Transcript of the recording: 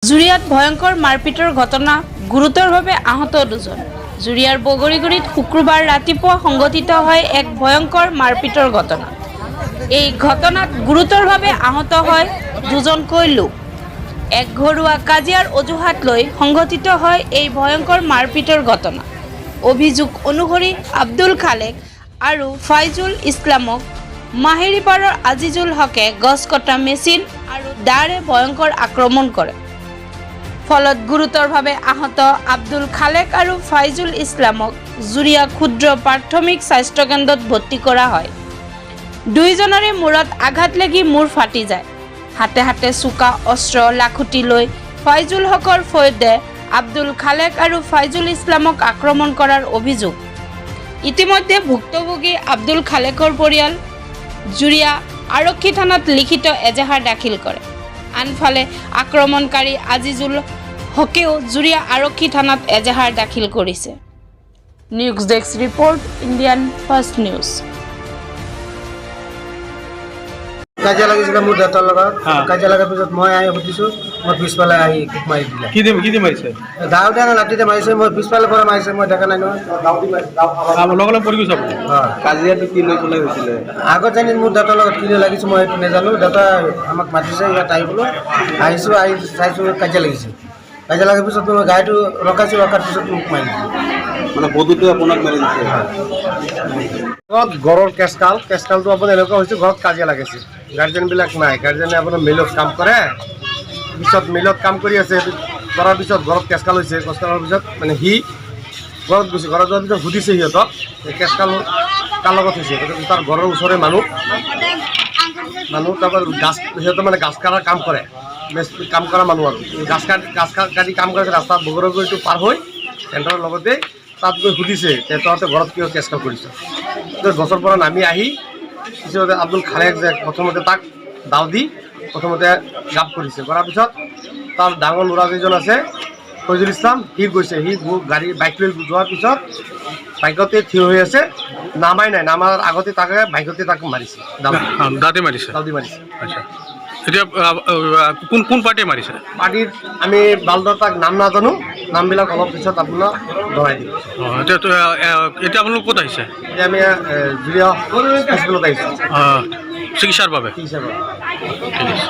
জুৰিয়াত ভয়ংকৰ মাৰপিটৰ ঘটনা, গুৰুতৰভাৱে আহত দুজন। জুৰিয়াৰ বগৰীগুৰিত শুক্ৰবাৰ ৰাতিপুৱা সংঘটিত হয় এক ভয়ংকৰ মাৰপিটৰ ঘটনা। এই ঘটনাত গুৰুতৰভাৱে আহত হয় দুজনকৈ লোক। এক ঘৰুৱা কাজিয়াৰ অজুহাত লৈ সংঘটিত হয় এই ভয়ংকৰ মাৰপিটৰ ঘটনা। অভিযোগ অনুসৰি আব্দুল খালেক আৰু ফাইজুল ইছলামক মাহেৰিপাৰৰ আজিজুল হকে গছ কটা মেচিন আৰু দাৰে ভয়ংকৰ আক্ৰমণ কৰে। ফলত গুৰুতৰভাৱে আহত আব্দুল খালেক আৰু ফাইজুল ইছলামক জুৰিয়া ক্ষুদ্ৰ প্ৰাথমিক স্বাস্থ্যকেন্দ্ৰত ভৰ্তি কৰা হয়। দুয়োজনৰে মূৰত আঘাত লাগি মূৰ ফাটি যায়। হাতে হাতে চোকা অস্ত্ৰ, লাখুটি লৈ ফাইজুল হকৰ ফৈদে আব্দুল খালেক আৰু ফাইজুল ইছলামক আক্ৰমণ কৰাৰ অভিযোগ। ইতিমধ্যে ভুক্তভোগী আব্দুল খালেকৰ পৰিয়াল জুৰিয়া আৰক্ষী থানাত লিখিত এজাহাৰ দাখিল কৰে। আনফালে আক্ৰমণকাৰী আজিজুল হকেও জুৰিয়া আৰক্ষী থানাত এজাহাৰ দাখিল কৰিছে। News desk report, Indian First News. কাজিয়া লাগিছিলে মোৰ দেউতাৰ লগত। কাজিয়া লগাৰ পিছত মই আহি সুধিছোঁ, মই পিছফালে আহি কোব মাৰি দিলে। কি দি মাৰিছে? দাওতে না লাঠিতে মাৰিছে, মই পিছফালৰ পৰা মাৰিছে, মই দেখা নাই নহয়। লগে লগে পৰি গৈছে আপুনি? হয়। কাজিয়াটো কি লৈ পেলাই হৈছিলে? আগত জানি মোৰ দেউতাৰ লগত কি লাগিছে, মই সেইটো নাজানো। দেউতা আমাক মাতিছে ইয়াত আহিবলৈ, আহিছোঁ, আহি চাইছোঁ কাজিয়া লাগিছে। কাজিয়া লগাৰ পিছত মই গাড়ীটো ৰখাইছোঁ, ৰখাৰ পিছত মোক মাৰি দিলে। মানে বধুটোৱে আপোনাক মাৰি দিছে? ঘৰত ঘৰৰ কেঁচকাল, কেঁচকালটো আপোনাৰ এনেকুৱা হৈছে, ঘৰত কাজিয়া লাগিছে, গাৰ্জেনবিলাক নাই। গাৰ্জেনে আপোনাৰ মিলত কাম কৰে। পিছত মিলত কাম কৰি আছে, কৰাৰ পিছত ঘৰত কেঁচকাল হৈছে। কেঁচকাল হোৱাৰ পিছত মানে সি ঘৰত গৈছে। ঘৰত যোৱাৰ পিছত সুধিছে সিহঁতক যে কেঁচকাল কাৰ লগত হৈছে। গতিকে তাৰ ঘৰৰ ওচৰৰে মানুহ মানুহ তাৰপৰা গাছ, সিহঁতে মানে গাছ কটাৰ কাম কৰে, কাম কৰা মানুহ আৰু গাছ কাটি কাম কৰিছে। ৰাস্তাত বগৰীগুৰিটো পাৰ হৈ চেণ্টাৰৰ লগতে তাত গৈ সুধিছে যে তহঁতে ঘৰত কিয় কেঁচকাল কৰিছ? পিছত গছৰ পৰা নামি আহি পিছত আব্দুল খালেক যে প্ৰথমতে তাক দাও দি প্ৰথমতে গাপ কৰিছে। কৰাৰ পিছত তাৰ ডাঙৰ ল'ৰা যিজন আছে ফৈজুল ইছলাম, সি গৈছে। সি গাড়ী বাইক লৈ যোৱাৰ পিছত বাইকতে থিয় হৈ আছে, নামাই নাই। নামাৰ আগতে তাকে বাইকতে তাক মাৰিছে দাও দি। দাঁতে মাৰিছে? দাও দি মাৰিছে। আচ্ছা, এতিয়া কোন কোন পাৰ্টীয়ে মাৰিছে? পাৰ্টীত আমি ভালদৰে তাক নাম নাজানো। নামবিলাক অলপ পিছত আপোনাক জনাই দিম। অঁ, এতিয়া এতিয়া আপোনালোক ক'ত আহিছে? এতিয়া আমি জুৰিয়া হস্পিটেলত আহিছোঁ। চিকিৎসাৰ বাবে। চিকিৎসাৰ বাবে। ঠিক আছে।